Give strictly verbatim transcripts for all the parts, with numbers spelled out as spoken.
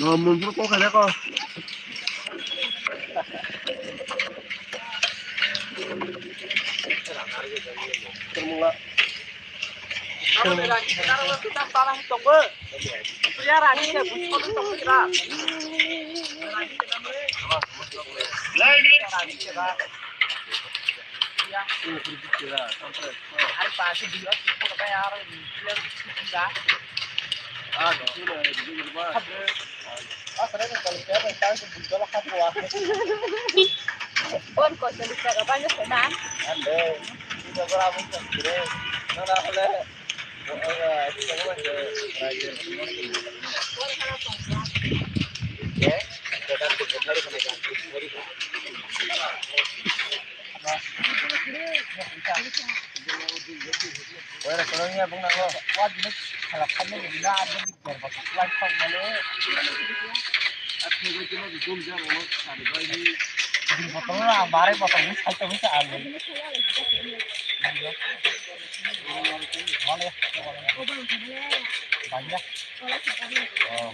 No, mun puro kok khaida ko.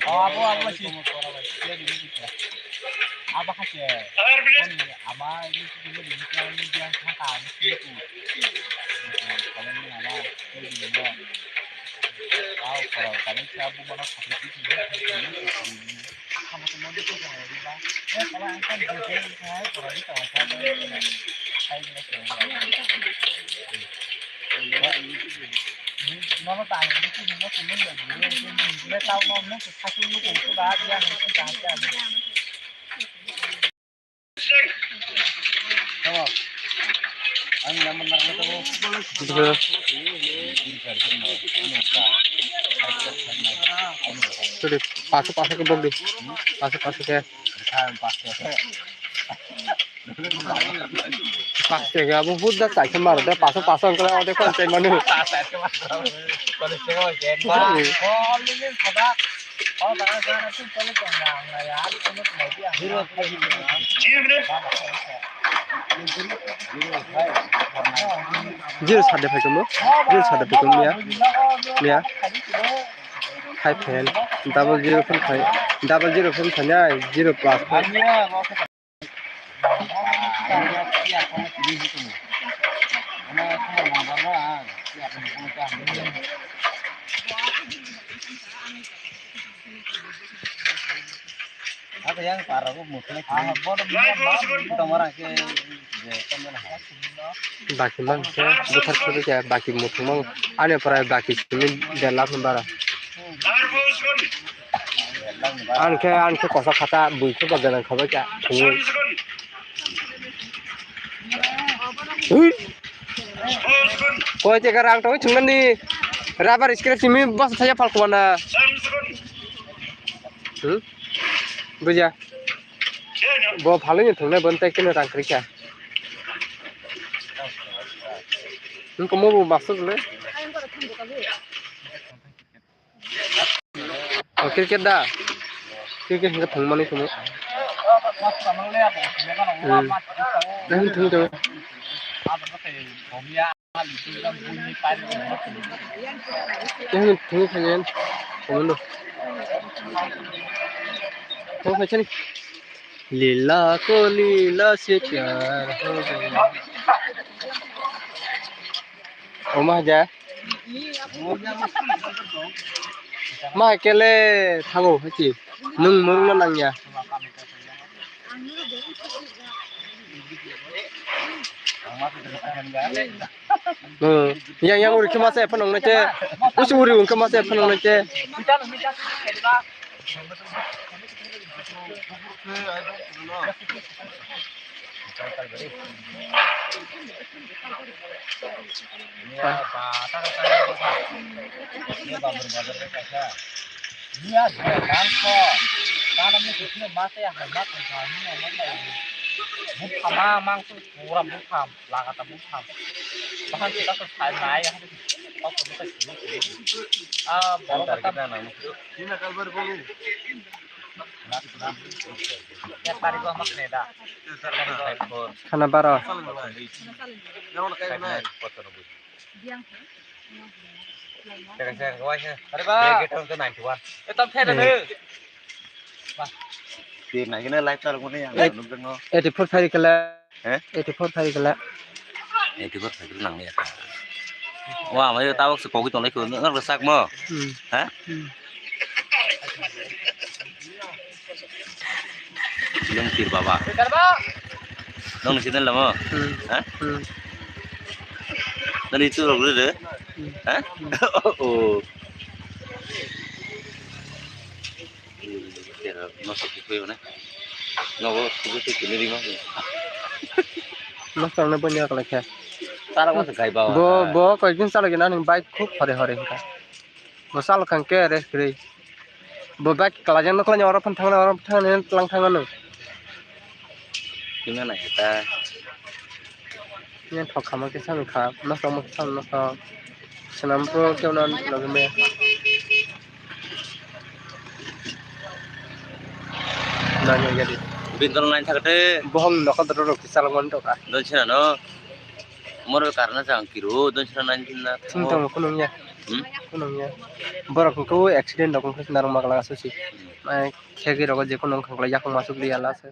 Abo, abo si. Abo kha se. Ama ini sini ini yang kha ka ini sini tu. Kalau ini ama ini ini. Au kalau kami siapa mana seperti ini. Kamu teman itu jangan lupa. Eh kalau angkat juga saya kalau di kawasan saya ini. Nono tang ni ki mo kuno le ni le tao no no ka su no ko ba ya no ka ta ta. Ang naman na ko. Tadi paso paso ke bogdi. Paso paso ke. Paste ga bo hudda chaisa maro de, paso paso angkla ode kon chai manu. Zero sade phai tomo, zero sade phai tomo ya, ya. Khai phen, double zero phen khai, double zero phen khai nai, zero plus khai. Abo yang para ko mutla ki. Tong orang ke je temen ha. Baki man se buthar khebe khe baki muthung mang ani pore baki simi der lakh ni bara. Ani khe ani khe kosa khata bui khe ba ganang khabai kha. Hui. Koi te garang tong thungnani rubber scrap simi bas thaya phalkwana. Hmm? Buja. Bo phalwi ni thungnai bon tai keno rang krikha. Nung komo bo baksa le. O cricket da. Cricket hingke thwngmani thwngmani. Hmm. Nang thwng thwng. Nang thwng thwng. Komando. Thwng thwng chani. Lila ko lila se pyar ho gaya. Oma ja. Ma kele thango hachi. Nung mung no nangya. Hmm. Yang yang uri khe masa ephano nang nai che. Usi uri ung khe masa ephano nang nai che. Buphama mangso pura bupham, lagata bupham. Bahai kita tuh sai nai, ah, borok kata. Khana baro. Are ba. Etam thai na. Tir naikhe live chalo mani ang Eight- nukjakno. Eighty four phai kala. He? Eighty four phai kala. Eighty four phai kala nang ya. Wa, mai tabok se kogi tonglai ko nang sak mo. Hmm. He? Hmm. Leng tir baba. Nang ni sidin lamo. Hmm. He? Hmm. Nang itu rok de. Hmm. He? Hmm. Oh. Nosto khe koi mane. Nogo sugu se kini rima. Nosto na banya kala khe. Tara mo kai ba. Bo, bo koi din sala gina ning bike khub hore hore hinka. Bo sala kang ke re kri. Bo bike kala jang nokla oro phan thangna oro phan thangna tlang thangna nung. Kina na eta. Yang thok khama khe sami kha, nosto mo khe sami nosto. Swnam pro khe unan logi me. Nanya jadi. Bintang lain thakte. Bohong nokha doro rok kisa lo ngon doka. Don sina no. Moro karna jang kiro, don sina nanya na. Sing tong ko nungya. Hmm? Ko nungya. Borok ko accident rok ko narang magla so si. Mai khegi rok je ko nung khangla yakung masuk liya la se.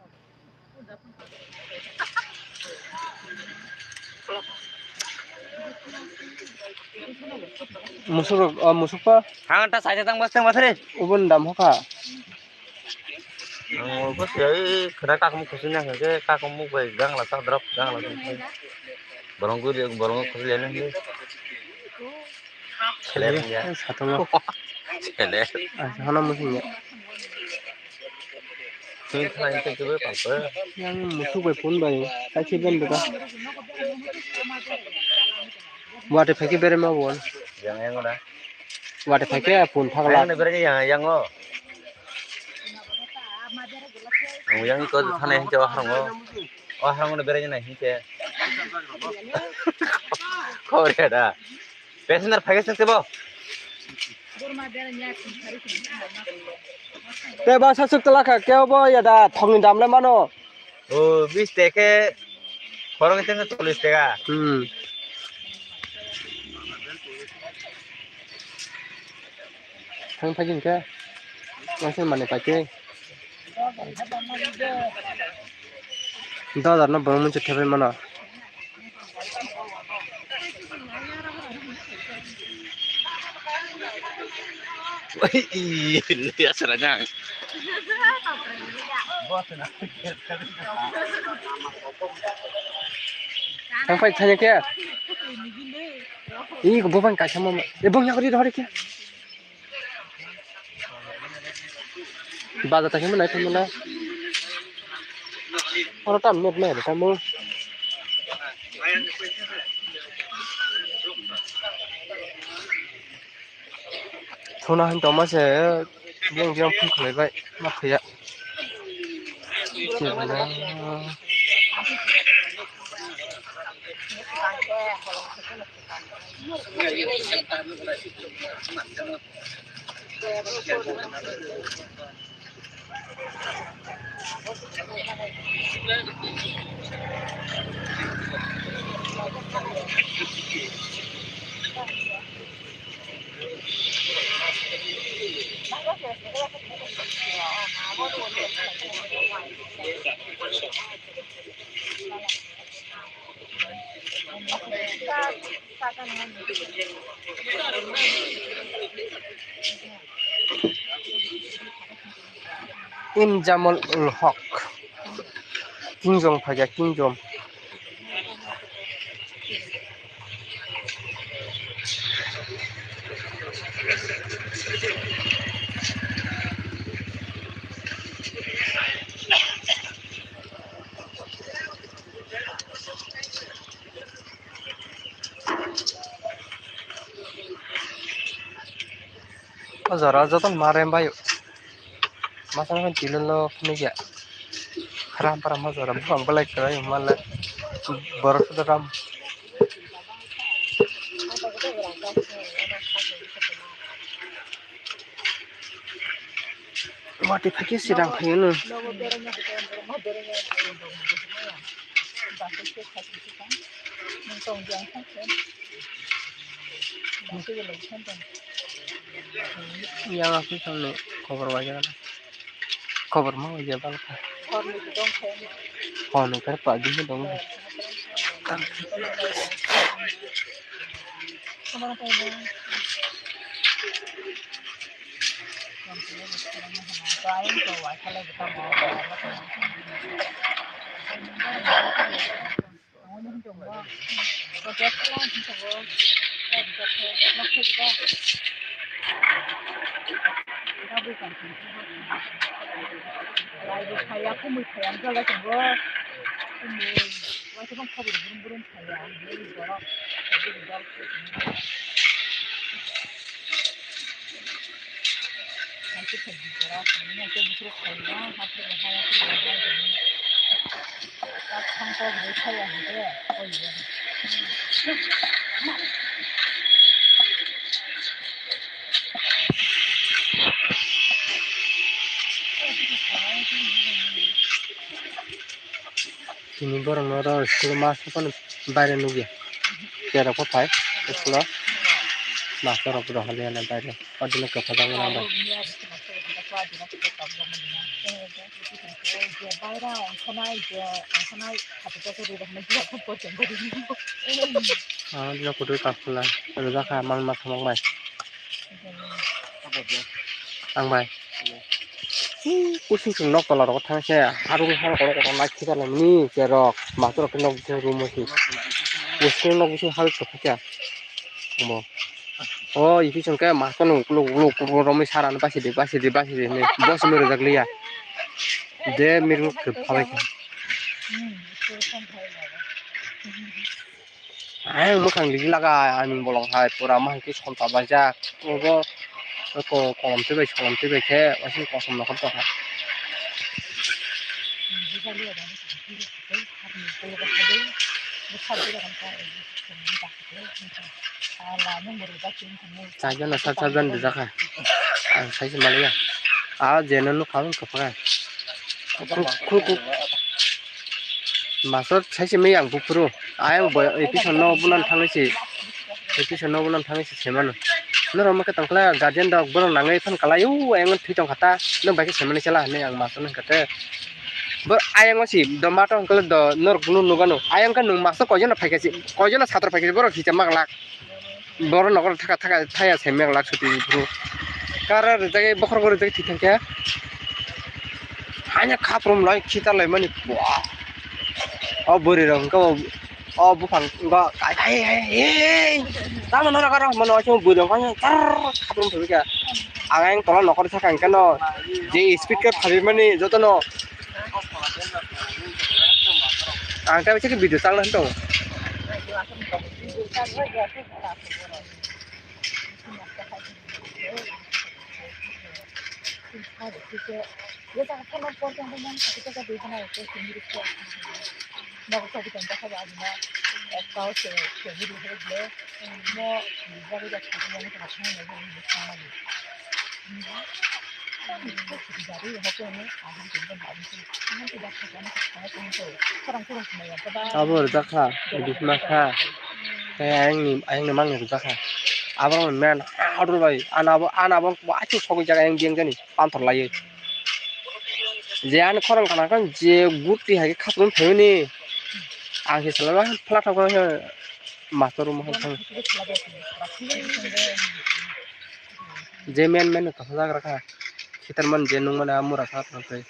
Musuk rok, ah, musuk pa? Hang ta sai tang bas tang bas re. Ubun dam hoka. Ang bas ya, eh, kena kak mu kusunya ke, kak mu bai gang la sa drop, gang la sa. Borong guri, borong kusunya ni. Chele. Satungo. Chele. Ah, hana musunya. Twi khlai twi twi bai pal pe. Yang musuk bai phone bai, kaisa ban beta. Wate phaikhe bere ma bon. Yang yang na. Wate phaikhe phone thakla. Yang na bere yang yang o. Ang yang ko thane hinche o harang o. O harang o bere na hinche. Khore da. Passenger phaikhe sengse bo. Te ba sasuk tala kha, kebo ya da thongni dam le mano. O, bis te khe khoroknwi tengkhe chollish taka. Hmm. Thang phai khe, masa mani paikhe. Dos hajar no borok muichu thepai mano. Aswrang ang. Thang phai thanya khe. Ih, buphang kaisa mama. Eh, bung yakori rohori khe. Baja ta khe mwnai phai mwnai. Oro tam net nai rw tamo. Thuna hin toma se bung jang phun khlai bai ma thaya. Injamul ul Hok. Kingjom phaikha, kingjom. O jora jotono ma rem bai o. Masa masa tilo lo phunukya. Ram para ma jora buphang belai kwrwi male. Borok suda ram. Wati phai khe sirang phai no. Yang aku samne khobor wajar. Khobor ma ya bal kha. Hor ni kar pa di dong. Tini borok no oro school o master phano baire nukya. Cherok bo phai school o master rok bo rohorliya baire. Ordinary kwthajak mano bai. Ah, dino kutu kaphla. Rwjak kha mal ma thamok bai. Ang bai. Kusung sung nok tola rok thang se harung har kotor kotor nai khita lai mani cherok master rok nok bising room o si. Kusung nok bising hal sok kha. Omo. O ipi song khe master no ukuluk ukuluk ukuluk romwi sara no basi di basi di basi di hinwi boss no rwjak liya. De miru khe phalai kha. Ayang mwkhang ligi laga ani bolong hai pura mahai khe som ta baijak. Obo ko kolom twi bai solom twi bai khe aswk kosom nokhor tongkha. Sajana sat sajana rijak kha. Ang saisi maliya. A jeno nukha ang kwpha. Khuk khuk khuk. Masor saisi mai ang buphuru. Ayang bo episode no bunan thangwi si. Episode no bunan thangwi si semano. Norok ma khe tongkla guardian rok borok nangwi phan kalai u ayang thwi tongkha ta. Nang bai khe semani chela hinwi ang masor nang kate. Bo ayang o si do mato hwnkhe do norok no nugano. Ayang khe nwng masor koijono phaikha si koijono satro phaikha si borok hisa maglak. Borok nokol thaka thaka thaya se meglak suti bro. Kara rijak bokhorok rijak thwi thangkhe. Hanya khaprum lai khita lai mani. O bwrwi rok hwnkhe o buphang go kai kai kai. Tamo noro karo mano waisa bwrwi rok hanya tar khaprum thwi kha. Ang ayang tola nokol thaka hwnkhe no je speed khe phabi mani jotono. Ang khe video chang nang tong. Abo rijak kha, bihma kha, tei ayangni, ayangni mangni rijak kha. Abo men, ah, abo bai, ano abo, ano abo, bo aswk sogwi jaga yang biyang jani, panthor laiwi. Je ani khorang kana khe, je gutwi hai khe khapung phaimani, ang se salama phla thok khe, master room hai thang. Je men men kaisa jagra kha. Khitar man je nung mane a mura sa thang tei.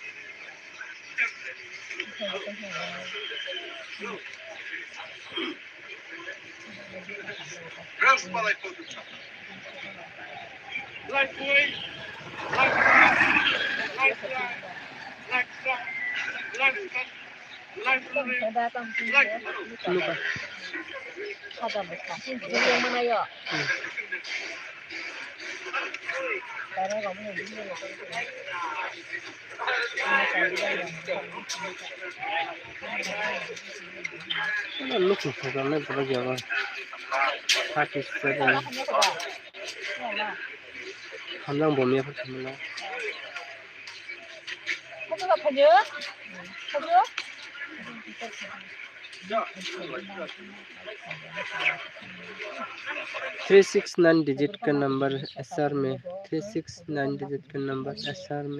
Looking for the level of your thirty-seven. Hamjang bomya pha thamla. Three six nine digit ka number S R me. Three six nine digit ka number S R me.